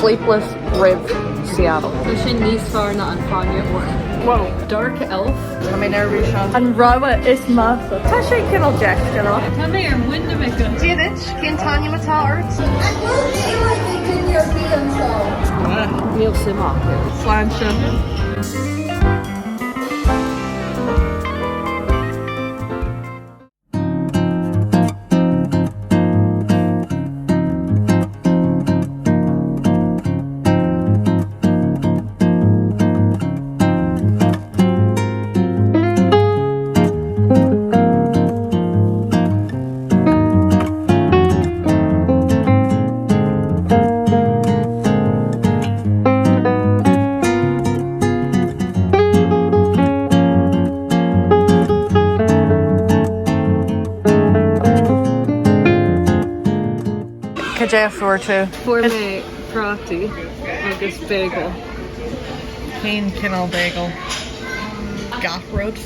Sleepless roimh Seattle. Tá sin níos fearr ná an fáinne óir. Whoa. Dark Elf. Tá mé neirbhíseach. An rogha is measa. Tá sé cineál deiscealach. Tá mé ar muin na muice. Dia duit, cén t-ainm atá ort? An bhfuil daoine ag duine ar bith anseo? Níl suim acu. Sláinte. Cad é a fuair tú? Fuair mé prátaí agus bagel. Cén cineál bagel? Gach rud?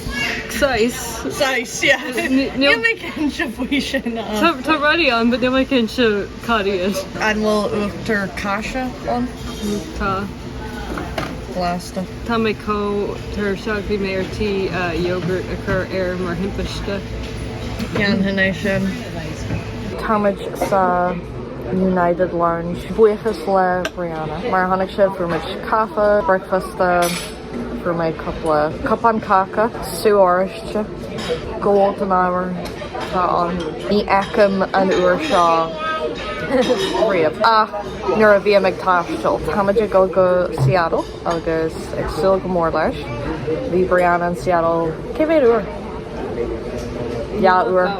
Saghas. Saghas, yeah. Níl mé cinnte faoi sin. Tá rudaí ann, but níl mé cinnte cad iad. An bhfuil uachtar cáise ann? Tá. Blasta. Tá mé chomh tuirseach, bhí mé ar tí yogurt a chur air mar thimpiste. Dhéanfainn é sin. Táimid sa United Lounge. Buíochas le Brianna. Mar a chonaic sibh, fuair muid caife, bricfeasta, fuair mé cúpla cupán cáca, sú oráiste, gabháil den ábhar atá ann. Ní fheicim an uair seo riamh. Ach nuair a bhím ag taisteal. Táimid ag dul go Seattle agus ag súil go mór leis. Bhí Brianna in Seattle cé mhéad uair? Dhá uair.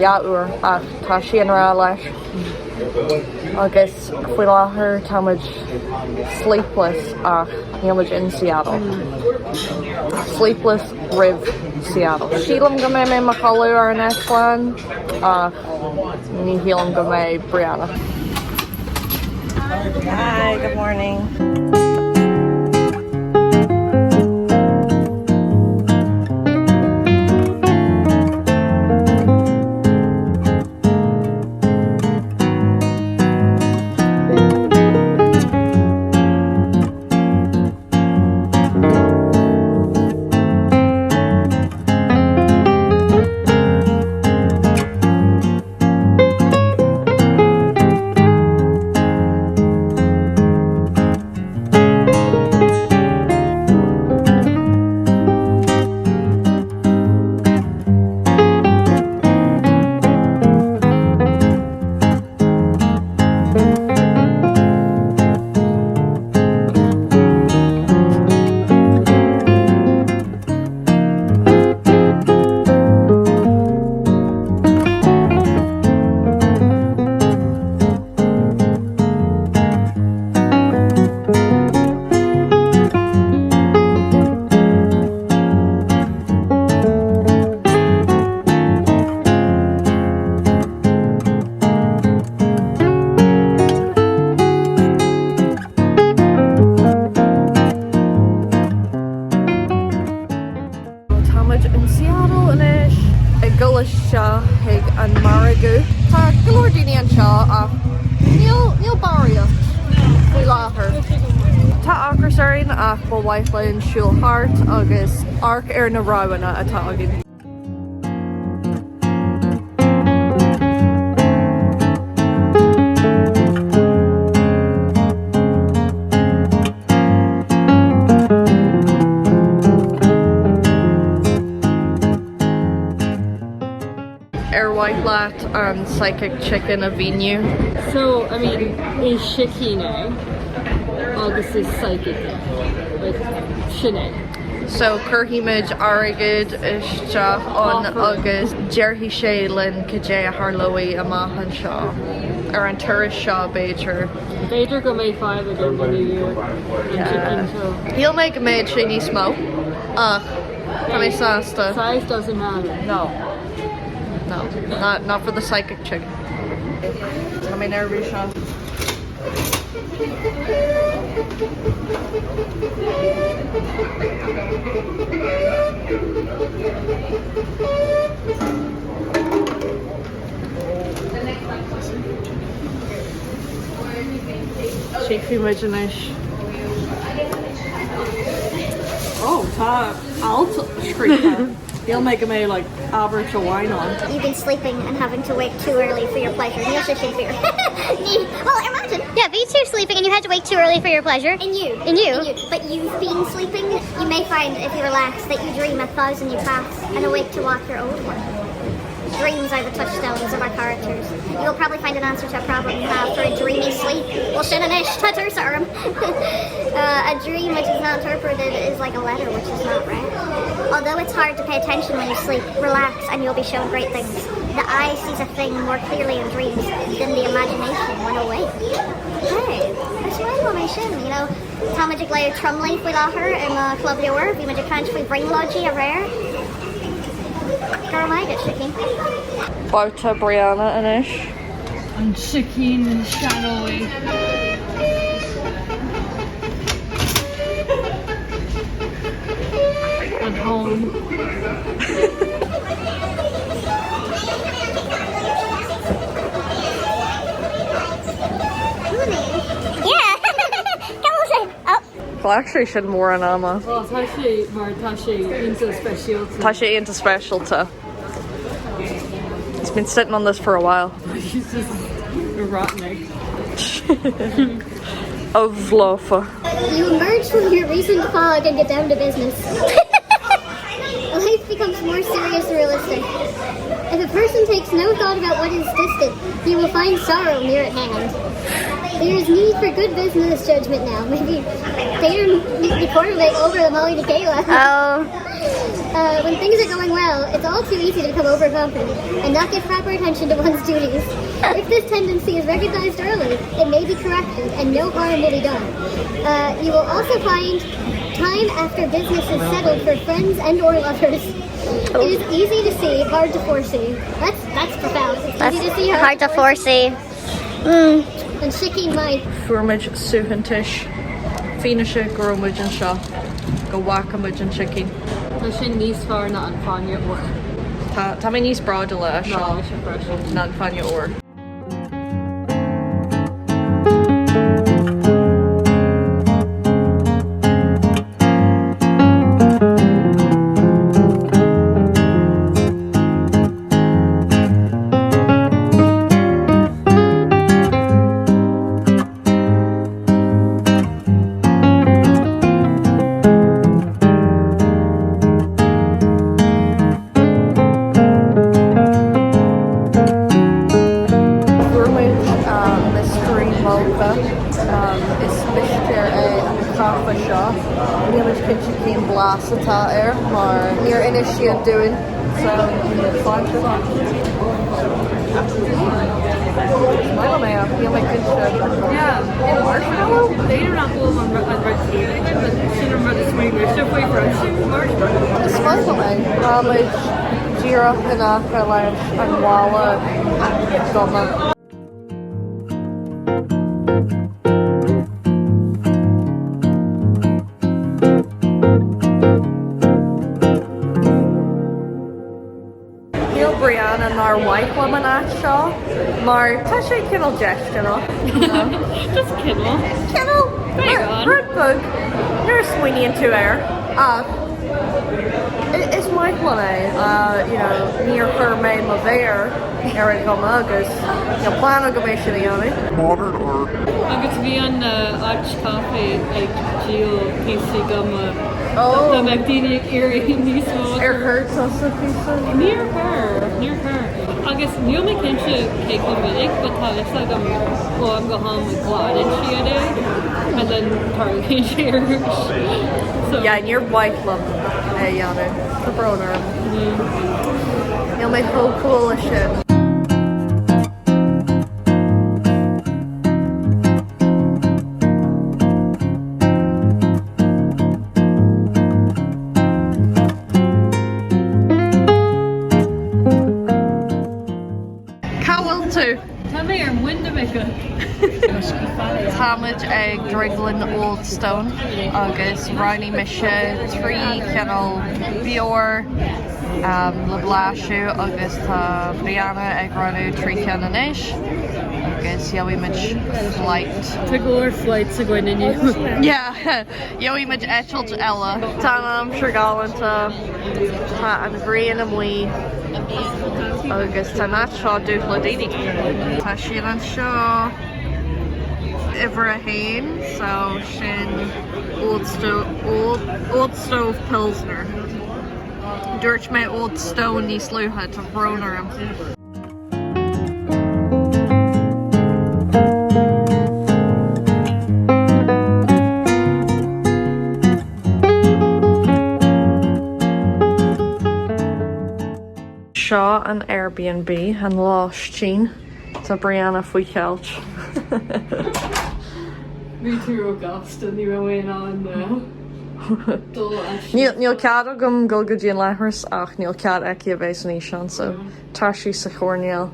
Dhá uair ach tá sí i ngrá leis. Agus faoi láthair táimid sleepless ach níl muid in Seattle. Sleepless roimh Seattle. Sílim go mbeidh mé i mo chodladh ar an eitleán ach ní shílim go mbeidh Brianna. Hi, good morning. Táimid in Seattle anois ag dul isteach chuig an margadh. Tá go leor daoine anseo ach níl níl barraíocht faoi láthair. Tá ocras orainn ach ba mhaith linn siúl thart agus amharc ar na roghanna atá againn. Ar mhaith leat an psychic chicken a mhíniú? So, I mean, is sicín é agus is psychic é. Like, sin é. So, cuirfimid airgead isteach ann agus déarfaidh sé linn cad é a tharlóidh amach anseo, ar an turas seo b'fhéidir. B'fhéidir go mbeidh fadhb agam ina dhiaidh an sicín seo. Shíl mé go mbeadh sé níos mó ach tá mé sásta. Size doesn't matter. No. No. Not, not for the psychic chicken. Tá mé neirbhíseach. Tchífidh muid anois. Oh, tá alt scríofa. Shíl mé go mbeadh like abairt amháin ann. You've been sleeping and having to wake too early for your pleasure. Níl sé sin fíor. Ní, well, ar maidin. Yeah, bhí tú sleeping and you had to wake too early for your pleasure. Inniu. Inniu. Inniu. But you've been sleeping. You may find if you relax that you dream 1,000 new paths and awake to walk your old one. Dreams are the touchstones of our characters. You will probably find an answer to a problem you have through a dreamy sleep. Well, sin anois, tá tuirse orm. A dream which is not interpreted is like a letter which is not read. Although it's hard to pay attention when you sleep, relax and you'll be shown great things. The eye sees a thing more clearly in dreams than the imagination when awake. Hey, is maith liom é sin, you know. Tá muid ag léamh Tromluí faoi láthair i mo chlub leabhar. Bhí muid ag caint faoi brionglóidí aréir. Go raibh maith agat, Sicín. Babhta Brianna anois. An sicín seaneolaí. An tóin. Yeah! Cá bhfuil sé? Oh. Ghlac sé sin mórán ama. Ó, tá sé mar tá sé iontach speisialta. Tá sé iontach speisialta. It's been sitting on this for a while. He's just rotten egg. Ubh lofa. You emerge from your recent fog and get down to business. Life becomes more serious and realistic. If a person takes no thought about what is distant, he will find sorrow near at hand. There is need for good business judgment now. Maybe b'fhéidir ní chóir bheith ag obair le Molly Ní Chéile. Oh. Uh, when things are going well, it's all too easy to become overconfident and not give proper attention to one's duties. If this tendency is recognized early, it may be corrected and no harm will be done. Uh, you will also find time after business is settled for friends and or lovers. It is easy to see, hard to foresee. That's that's profound. It's That's easy to see, hard, hard to foresee. Mm. And sicín maith. Fuair muid suaitheantais, fianaise go raibh muid anseo, go bhfaca muid an sicín. Tá sin níos fearr ná an fáinne óir. Tá, tá mé níos bródúla as Ná seo mise freisin. ná an fáinne óir. Fuair muid mystery mocha. Is mistéir é an caife seo. Níl muid cinnte cén blas atá air mar níor inis siad dúinn. So, sláinte. Is maith liom é ach níl mé cinnte. Yeah, marshmallow? B'fhéidir nach bhfuil an rud céanna againn, but sin an rud is mó mise faoi freisin, marshmallow. Is maith liom é. Tá muid díreach in aice leis an bhalla donna. Shíl Brianna nár mhaith liom an áit seo mar tá sé cineál déistineach. Just cineál. Cineál. Beagán. Rud beag nuair a smaoiníonn tú air ach is maith liom é. You know, níor chuir mé mo mhéar ar an ghuma agus níl plean agam é sin a dhéanamh. Modern art. Agus bhí an áit caife ag díol píosaí guma Oh. dá mbeadh daoine ag iarraidh níos mó. Ar chuir tusa píosa? Níor chuir, níor chuir. Agus níl mé cinnte cé chomh minic but tá fhios agam ó am go ham glanann siad é and then tarlaíonn sé arís. So. Yeah, níor mhaith liom é a dhéanamh. Tá brón orm. Níl mé chomh cool leis sin. Cá bhfuil tú? Tá mé ar mhuin na muice. Táimid ag Drioglann Old Stone agus roghnaigh mise 3 chineál beoir le blaiseadh agus tá Brianna ag roghnú 3 cheann anois. agus gheobhaidh muid flight. Tá go leor flights againn inniu. Yeah, gheobhaidh muid eitilt eile. Tá an aimsir galánta, tá an ghrian amuigh agus tá an áit seo dubh le daoine. Tá siad anseo uimhir a haon so sin Old Stove, Old, Old Stove Pilsner. Dúirt mé Old Stone níos luaithe, tá brón orm. Seo an Airbnb, an lóistín. Tá Brianna faoi cheilt. Bhí tú ró-ghasta, ní raibh mé in ann dul as. Níl cead agam dul go dtí an leithreas ach níl cead aici a bheith san fhíseán so tá sí sa choirnéal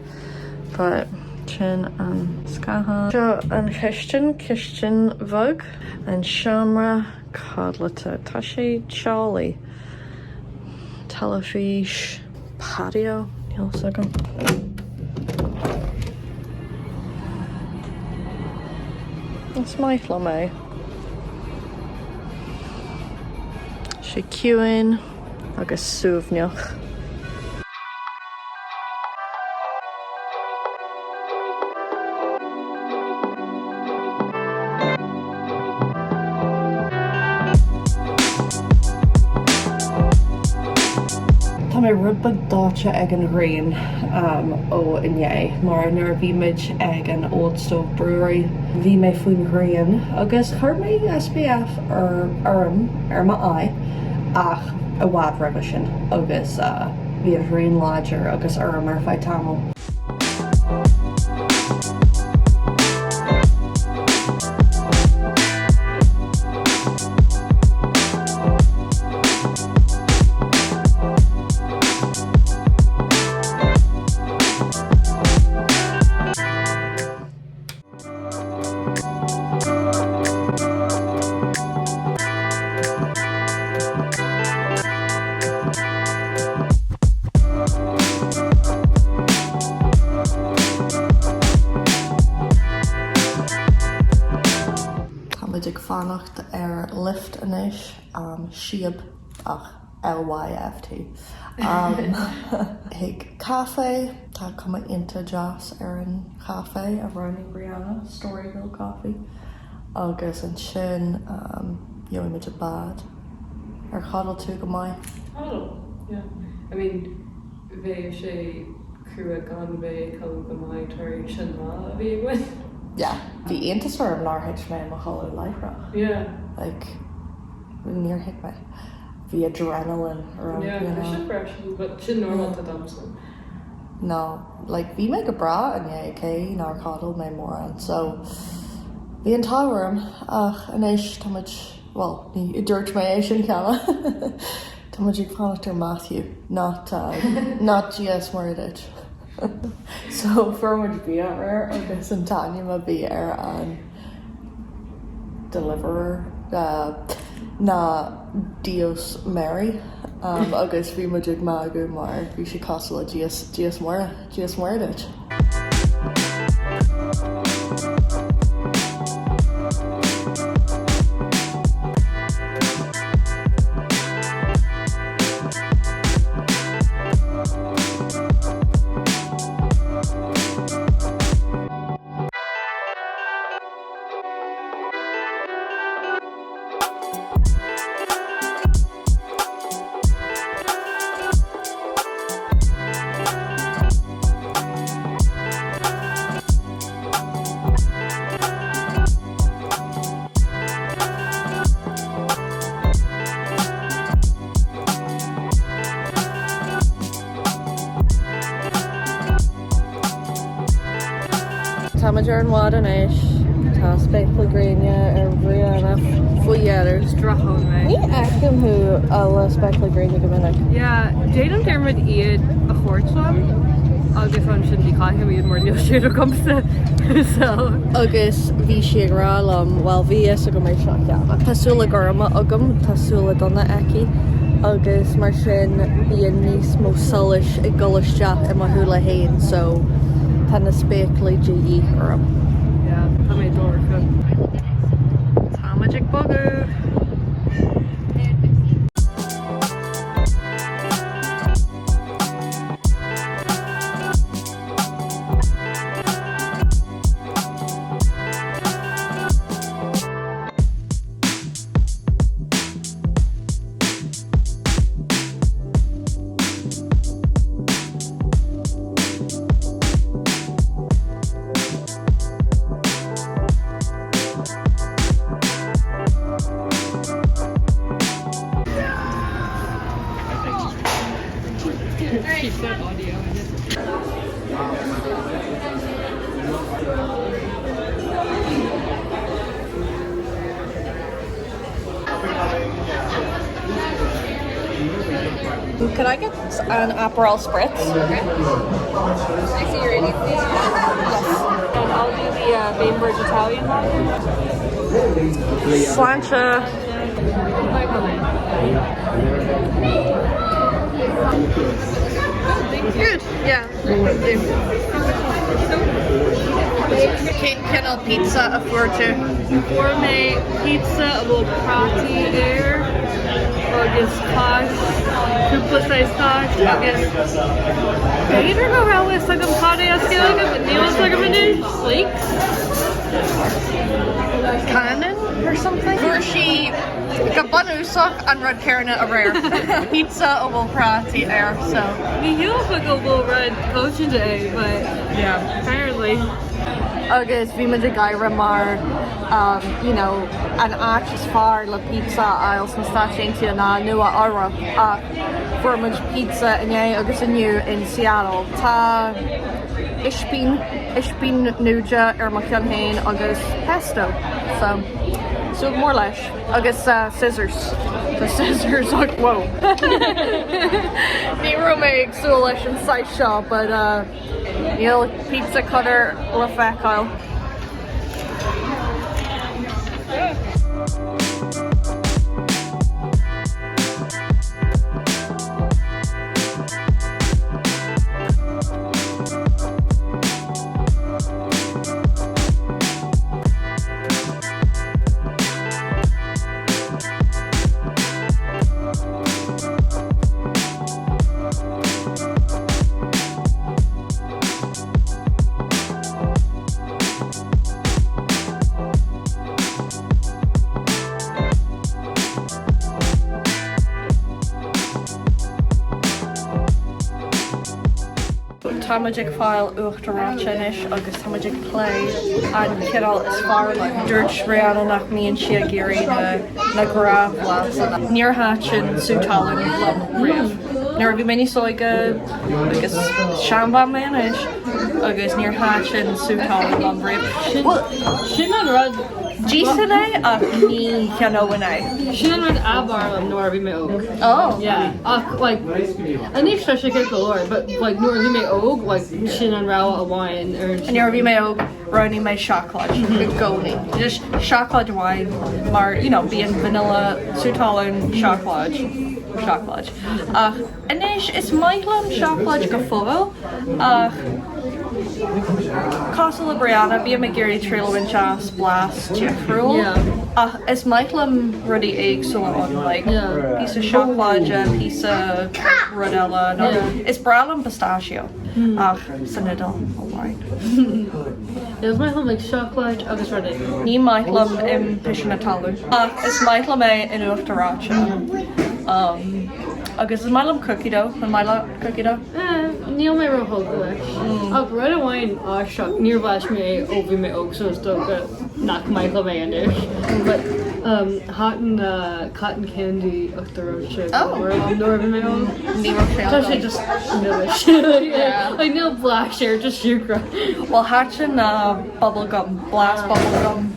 but sin an scáthán. Seo an chistin, cistin bheag, an seomra codlata. Tá sé teolaí. Teilifís, patio, níl fhios agam. Is maith liom é. Sé ciúin agus suaimhneach. Tá mé rud beag dóite ag an ghrian ó inné mar nuair a bhí muid ag an Old Stove Brewery bhí mé faoin ghrian agus chuir mé SPF orm ar m'aghaidh ach i bhfad roimhe sin agus bhí an ghrian láidir agus orm ar feadh tamaill. Tá muid ag fanacht ar Lyft anois, síob ach L-Y-F-T, chuig caife. Tá cuma iontach deas ar an chaife a roghnaigh Brianna, Storyville Coffee, agus ansin gheobhaidh muid an bád. Ar chodail tú go maith? Chodail, yeah. I mean, bheadh sé crua gan bheith ag codladh go maith tar éis an lá a bhí againn. Yeah. Bhí iontas orm nár thit mé i mo chodladh láithreach. Yeah. Like, níor thit mé. Bhí adrenaline orm, Yeah, you tá know. sin freisin, but sin normálta domsa. No, like bhí mé go breá inné cé nár chodail mé mórán so bhí an t-ádh orm ach anois tá muid, bhuel ní, dúirt mé é sin cheana tá muid ag fanacht ar Matthew not not Dia is Muire duit. So fuair muid bia aréir agus an t-ainm a bhí ar an deliverer ná Dios Mary agus bhí muid ag magadh mar bhí sé cosúil le Dios, Dia is Muire, Dia is Muire duit. Tá muid ar an bhád anois. Tá spéaclaí gréine ar Bhrianna faoi dheireadh. Is droch-thonn mé. Ní fheicim thú le spéaclaí gréine go minic. Yeah, déanaim dearmad iad a thabhairt liom agus ansin ní chaithim iad mar níl siad agamsa. So. Agus bhí sí ag rá liom, bhuel bhí fhios agam é seo cheana. Tá súile gorma agam, tá súile donna aici agus mar sin bíonn níos mó solais ag dul isteach i mo shúile féin so. Tá na spéaclaí de dhíth orm. Yeah, tá mé dorcha. Táimid ag bogadh! Keep that audio in it. Could I get an Aperol Spritz? I see you're ready, please. And I'll do the uh, Bainbridge Italian lager. Sláinte. Good, yeah. Thank you. Cén cineál pizza a fuair tú? Fuair mé pizza a bhfuil prátaí air agus cáis, cúpla saghas cáis agus b'fhéidir go raibh fhios agam cad é as Gaeilge but níl fhios agam anois, leeks? Cannon or something? Fuair sí go bunúsach an rud céanna aréir. Pizza a bhfuil prátaí air so. Ní shílfeá go bhfuil rud coitianta é but Yeah. apparently. Agus bhí muid ag gáire mar um, you know, an áit is fearr le pizza a fháil sna Stáit Aontaithe ná Nua Eabhrac ach fuair muid pizza inné agus inniu in Seattle. Tá ispín, ispín núide ar mo cheann féin agus pesto. So, súil go mór leis. Agus uh, scissors. Tá scissors ag whoa. Ní raibh mé ag súil leis an size seo, but uh, níl pizza cutter le feiceáil. Táimid ag fáil uachtar reoite anois agus táimid ag plé an cineál is fearr linn. Dúirt Brianna nach mbíonn sí ag iarraidh na na gnáthbhlasanna. Níor thaitin sú talún liom riamh. Nuair a bhí mé níos óige agus seanbhean mé anois agus níor thaitin sú talún liom riamh. Bhuel, Sin an rud D'íosfainn é ach ní cheannóinn é. Sin an rud ab fhearr liom nuair a bhí mé óg. Oh. Yeah. Ach like anois tá sé ceart go leor but like nuair a bhí mé óg like sin an rogha amháin ar an Nuair a bhí mé óg roghnaigh mé seacláid i gcónaí. Just seacláid amháin mar you know bíonn vanilla, sú talún, seacláid, seacláid. Ach anois is maith liom seacláid go fóill ach cosúil le Brianna bím ag iarraidh triail a bhaint as blas difriúil ach is maith liom rudaí éagsúla ann like píosa seacláide, píosa rud eile nó is breá liom pistachio ach san Iodáil amháin. Is maith liom like seacláid agus rudaí. Ní maith liom im piseanna talún ach is maith liom é in uachtar reoite. Agus is maith liom cookie dough, an maith leat cookie dough? Eh, níl mé róthógtha leis. Ach rud amháin aisteach, níor bhlais mé é ó bhí mé óg so is dócha nach maith liom é anois. But um, thaitin uh, cotton candy uachtar reoite go Oh. mór liom nuair a bhí mé óg. Ní raibh sé Tá sé agam. just milis. Yeah. Like níl blas air, just siúcra. Well thaitin na bubblegum, blas bubblegum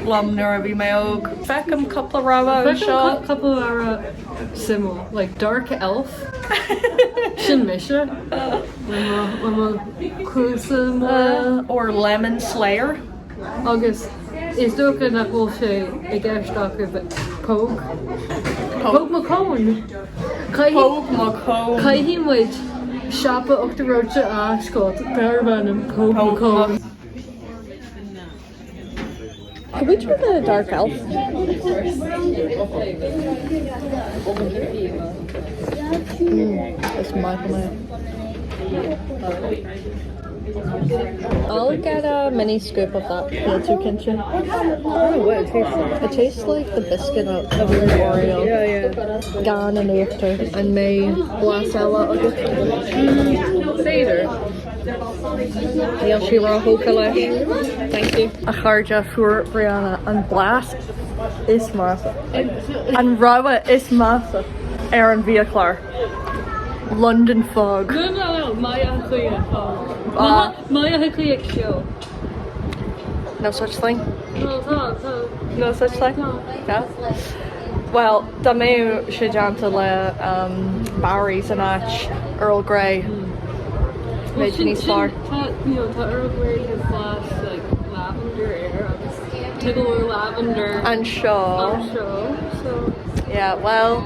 liom nuair a bhí mé óg. Feicim cúpla rogha anseo. Feicim cúpla rogha suimiúil, like dark elf, sin mise, le mo chluasa móra. Or lemon slayer. Agus is dócha nach bhfuil sé i gceist acu but póg. Póg mo chón! Póg mo chón! Caithfidh muid Siopa Uachtar Reoite Oscailte darb ainm Pob McComb. Could we try the dark elf? Mm, is maith liom é. I'll get a mini scoop of that Níl tú cinnte. Oh, what it tastes like. It tastes like the biscuit of an Oreo. Yeah, yeah. Gan an uachtar. An mbeidh blas eile agat? B'fhéidir. Níl sí róthógtha leis. Thank you. A chairde, fuair Brianna an blas is measa, an rogha is measa ar an bhiachlár. London Fog. No, no, no, Mbaile Átha Cliath Fog. Mbaile Átha Cliath Chill. No such thing? No, tá, tá. No such thing? Tá. No? Well, dá mbeadh sé déanta le Barry's in áit Earl Grey, bheadh sé níos fearr. Tá, you know, tá Earl Grey le blas like lavender air agus tá go leor lavender Anseo. anseo, so. Yeah, well,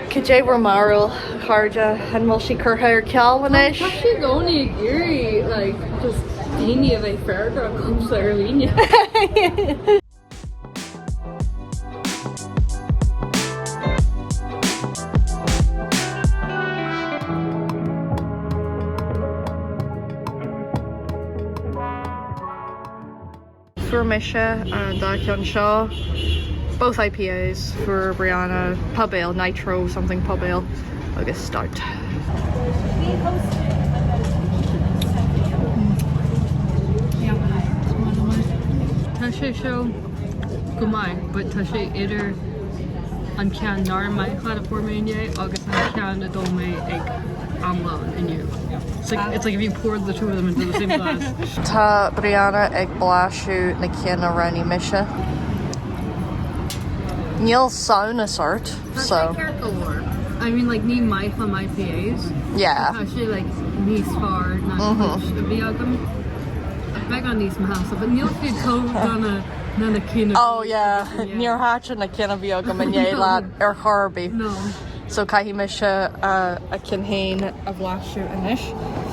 cad é bhur mbarúil, a chairde, an bhfuil sí curtha ar ceal anois? Tá sí i gcónaí ag iarraidh like just daoine a bheith freagrach agamsa ar líne. Fuair mise an dá cheann seo, both IPAs, fuair Brianna pub ale, nitro something pub ale agus stout. Tá sé seo go maith but tá sé idir an ceann nár maith leat a fuair mé inné agus an ceann a d'ól mé ag am lóin inniu. It's like, it's like if you poured the two of them into the same glass. Tá Brianna ag blaiseadh na cinn a roghnaigh mise. Níl samhnas ort, so. Tá sé ceart go leor. I mean like ní maith liom IPAs. Yeah. Tá sé like níos fearr ná cuid a bhí agam. Beagán níos measa, but níl siad chomh dona ná na cinn a bhí. Oh yeah, níor thaitin na cinn a bhí agam inné leat ar chor ar bith. No. So caithfidh mise a cinn féin a bhlaiseadh anois.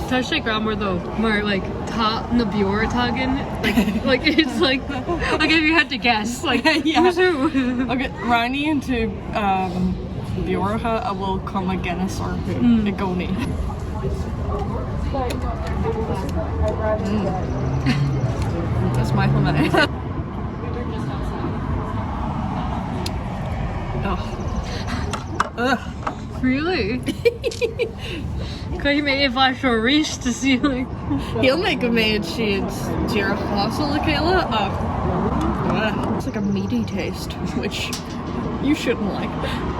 Tá sé greannmhar though, mar like tá na beoir atá againn, like like it's like like if you had to guess like who's who. Agus roghnaíonn tú beoracha a bhfuil cuma Guinness orthu i gcónaí. Is maith liom é. Ugh. Really? Caithfidh mé é a bhlaiseadh arís to see like. Shíl mé go mbeadh siad díreach cosúil le chéile ach ugh. It's like a meaty taste, which you shouldn't like.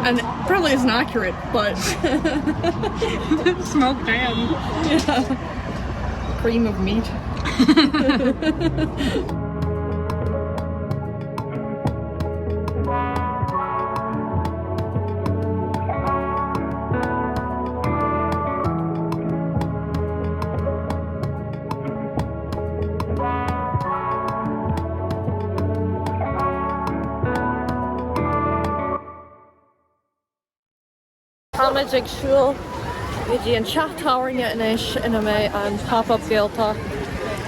And probably isn't accurate, but Smoked ham. Yeah. Cream of meat. Táimid ag siúl go dtí an teach tábhairne anois ina mbeidh an Pop Up Gaeltacht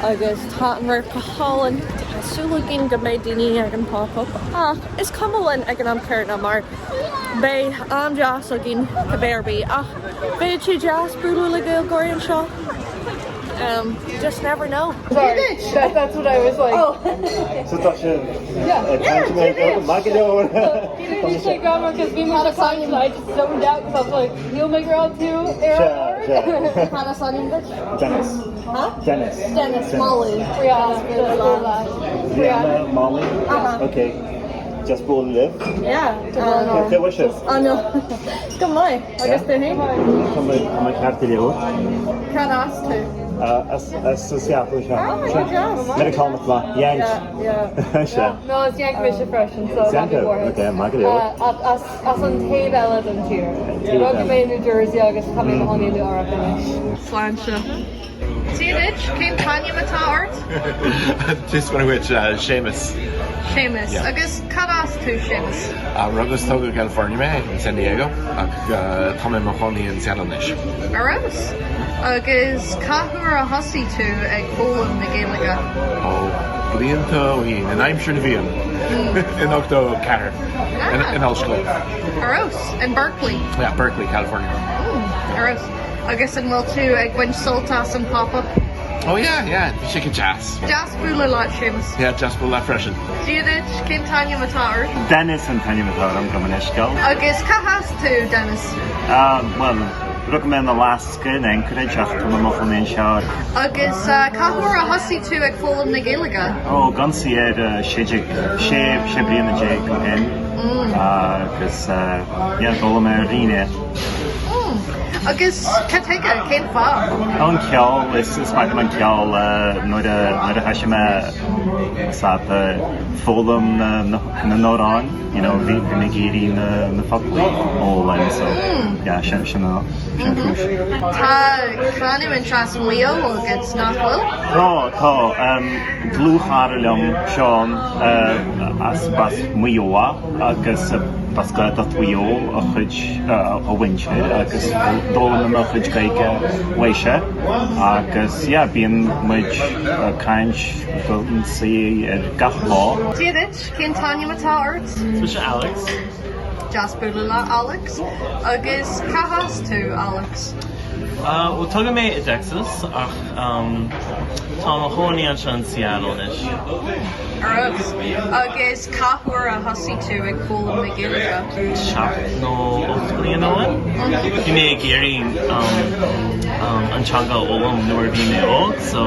agus tá an radharc go hálainn. Tá súil againn go mbeidh daoine ag an Pop Up ach is cuma linn ag an am céanna mar beidh am deas againn cibé ar bith ach bheadh sé deas bualadh le Gaeilgeoirí anseo. Um, you just never know. Sorry, that, that's what I was like. Oh. So tá sé Maith go leor. Bhí sé greannmhar because bhí mé ag I just zoned out because I was like, níl mé ag rá tú Sea, Cad is ainm duit? Dennis. Huh? Dennis. Dennis, Molly. Brianna. Brianna, Molly. Okay. Just bualadh libh. Yeah. Cé bhfuil sibh? Ah no. Go maith. Agus tú féin? Tá mé ceart go leor. Cad as tú? As Seattle sea. Oh, deas. Meiriceánach maith. Yank. Yeah, yeah. Sea. No, is Yank mise freisin, so Yank? Okay, maith go leor. As as an taobh eile den tír. Rugadh mé i New Jersey agus tá mé i mo chónaí i Nua Eabhrac anois. Sláinte. Dia duit, cén t-ainm atá ort? Just one which Seamus. Séamus, Yeah. Agus cad as tú, Séamus? Rugadh is tógadh i gCalifornia mé, in San Diego, ach tá mé i mo chónaí in Seattle anois. Ar fheabhas! Agus cá huair a thosaigh tú ag foghlaim na Gaeilge? Ó, blianta ó shin, in aimsir na bhFiann, in 84, in ollscoil. Ar fheabhas! In Berkeley? Yeah, Berkeley, California. Ar fheabhas. Agus an bhfuil tú ag baint sult as an pop-up? Oh yeah, yeah, bhí sé go deas. Deas bualadh leat, Séamus. Yeah, deas bualadh leat freisin. Dia duit, cén t-ainm atá ort? Dennis an t-ainm atá orm, gabh mo leithscéal. Agus cá has tú, Dennis? Ah, bhuel, rugadh mé in Alaska, in Anchorage, ach tá mé i mo chónaí anseo. Agus cá huair a thosaigh tú ag foghlaim na Gaeilge? Ó, gan saor, sé sé, sé bliana déag ó shin. Agus, yeah, d'fhoghlaim mé ar dhaoine. Agus cad chuige? Cén fáth? An ceol, is maith liom an ceol. Nuair a nuair a thoisigh mé ag foghlaim na n-amhrán, you know, bhí mé ag iarraidh na na foclaí a fhoghlaim so yeah, sin sin an sin an chúis. Tá canúint as Maigh Eo agat, nach bhfuil? Tá, tá. Dlúthchara liom, Seán, as as Maigh Eo agus b'as Gaeltacht Mhaigh Eo a chuid a mhuintir agus d'fhoghlaim mé mo chuid Gaeilge uaidhse agus yeah bíonn muid ag caint go ionsaí ar gach lá. Dia duit, cén t-ainm atá ort? Is mise Alex. Deas bualadh leat Alex. Agus cá has tú Alex? Bhuel tógadh mé i dTexas ach tá mo chónaí anseo in Seattle anois. Ar fheabhas. Agus cá huair a thosaigh tú ag foghlaim na Gaeilge? 7 nó 8 bliana ó shin. Bhí mé ag iarraidh an teanga a fhoghlaim nuair a bhí mé óg so.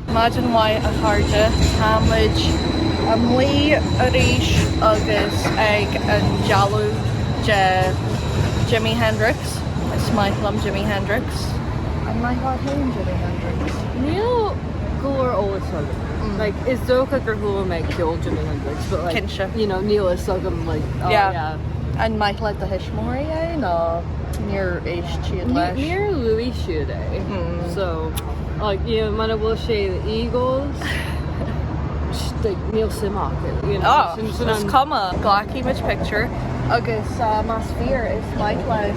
Maidin mhaith a chairde, tá muid amuigh arís agus ag an dealbh de Jimi Hendrix. Is maith liom Jimi Hendrix. An maith leat féin Jimi Hendrix? Níl go leor eolais agam. Like, is dócha gur chuala mé ceol Jimi Hendrix, but like, Cinnte. you know, níl a fhios agam like, oh Yeah. yeah. An maith le do thuismitheoirí é nó níor éist siad leis? Níor luaigh siad é. So, like, you know, muna bhfuil sé The Eagles, like, níl suim acu, you know. Oh, Sin- sin is an- cuma. Glacfaidh muid pictiúr agus más fíor is maith leis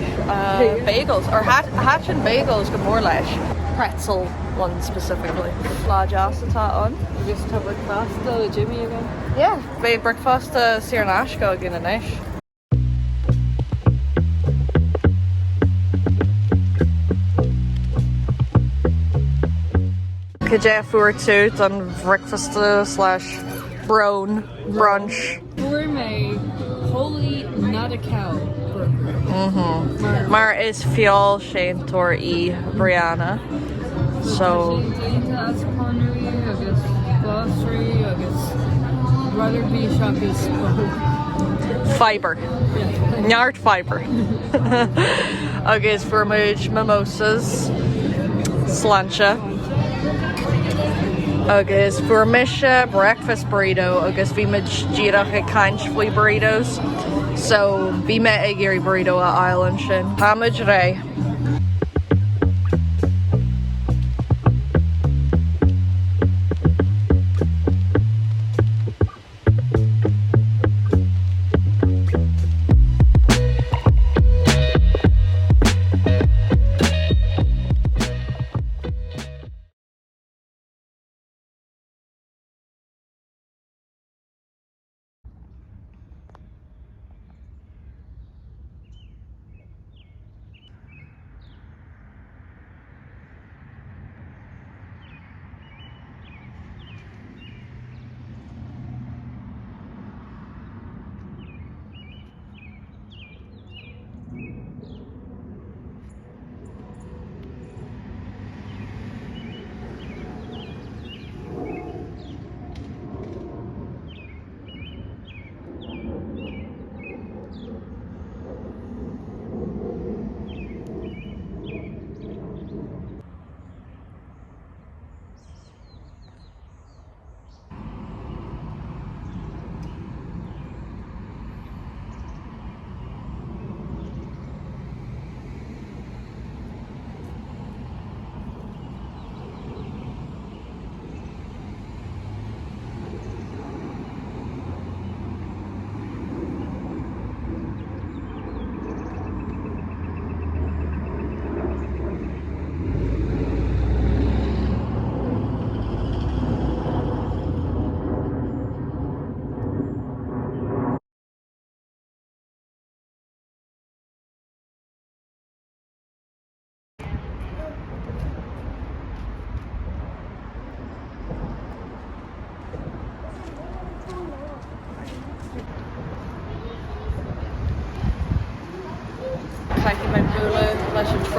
bagels, or thaitin bagels go mór leis. Pretzel one specifically. Lá deas atá ann. Agus tá bricfeasta le Jimmy againn. Yeah, beidh bricfeasta saor in aisce againn anois. Cad é a fuair tú don bhricfeasta slash brón, brunch? Fuair mé Holy Not a Cow burger. Mar is feoilséantóir í Brianna so. Tá sé déanta as pónairí agus glasraí agus rud ar bith seachas bó. Fiber. Neart fiber. Agus fuair muid mimosas. Sláinte. Agus fuair mise breakfast burrito agus bhí muid díreach ag caint faoi burritos so bhí mé ag iarraidh burrito a fháil ansin. Tá muid réidh.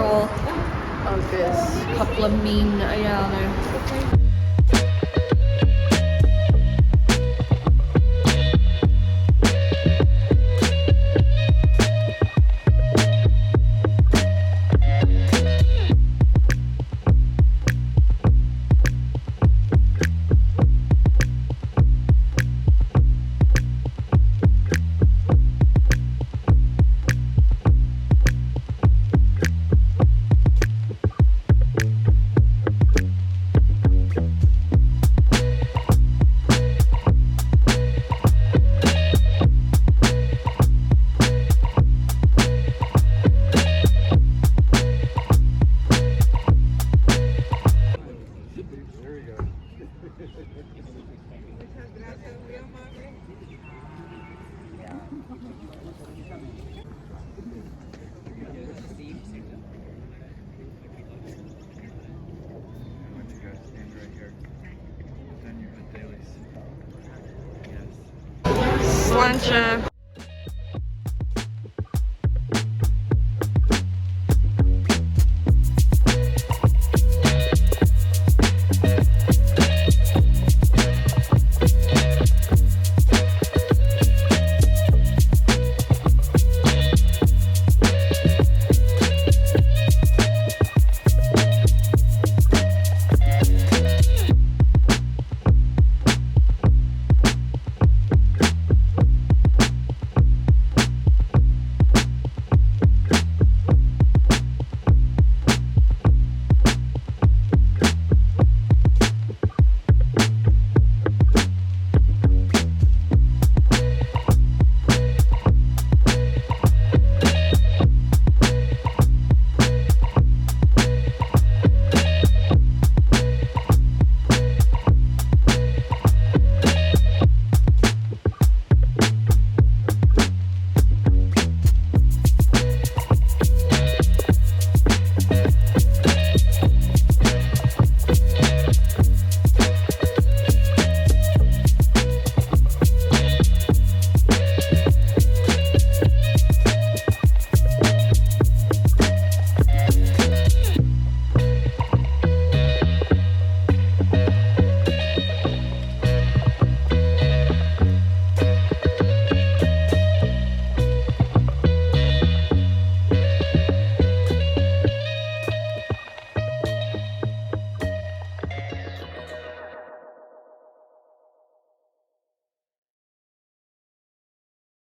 roll agus cúpla mín a dhéanamh. Sláinte!